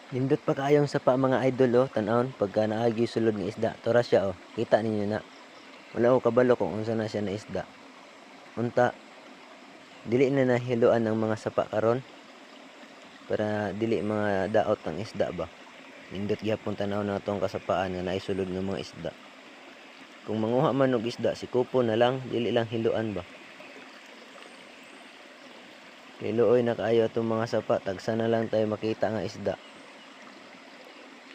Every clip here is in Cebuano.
Nindot pa kaayong sapa, mga idol, oh, tan-awon pagka naagi sulod nga isda. Tora siya, oh. Kita ninyo na. Wala ko kabalo kung unsa na siya na isda. Unta dili na nahiluan ang mga sapa karon para dili mga daot ang isda ba. Nindot gihapon tan-aw na atong kasapaan nga naay sulod nga mga isda. Kung manguha man og isda, sikupo na lang, dili lang hiluan ba. Kay luoy na kaayo atong mga sapa, tagsa na lang tayo makita nga isda.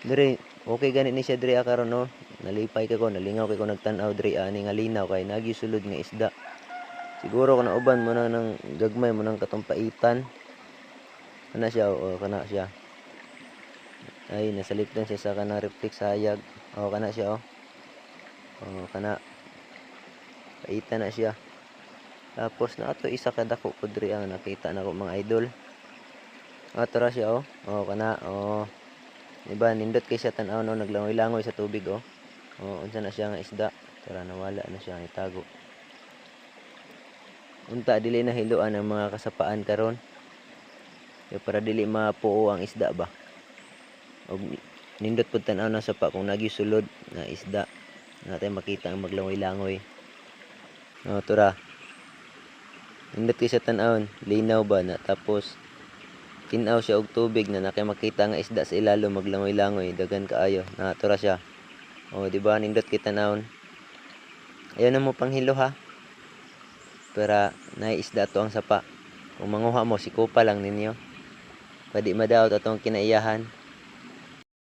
Diri okay gani ni siya diri karon, no. Nalipay kay ko, nalingaw kay ko nagtan-aw diri ani nga linaw kay nagi sulod nga isda. Siguro kana uban mo na ng gagmay mo nang katong paitan. Kana siya, oo, kana siya. Ay, nasalipdan siya sa kanang reflect sa hayag. Oh, kana siya, oh. Oh, kana. Paitan na siya. Tapos na ato isa ka dako pud diri ang nakita nako, mga idol. Ato ra siya, oh. Oh, kana, oh. Diba, nindot kay siya tan-aw, no, naglangoy-langoy sa tubig, oh. Oh, unsa na siya nga isda? Tara, nawala na siya, itago. Unta dili na hiluan ang mga kasapaan karon. Kaya para dili mapuo ang isda ba. Og nindot pud tan-aw na sapa kung nagi sulod na isda. Natay makita ang maglangoy-langoy. Oh, tura. Nindot kay siya tan-awon, linaw ba na, tapos tinaw siya og tubig na nakay makita nga isda sa ilalom maglangoy-langoy, daghan kaayo. Na tura siya. Oh, di ba nindot kay tan-awon? Ayaw na mo panghilo ha. Para naay isda to ang sapa. Kung manguha mo, sikupa lang ninyo. Pwede madaot atong kinaiyahan.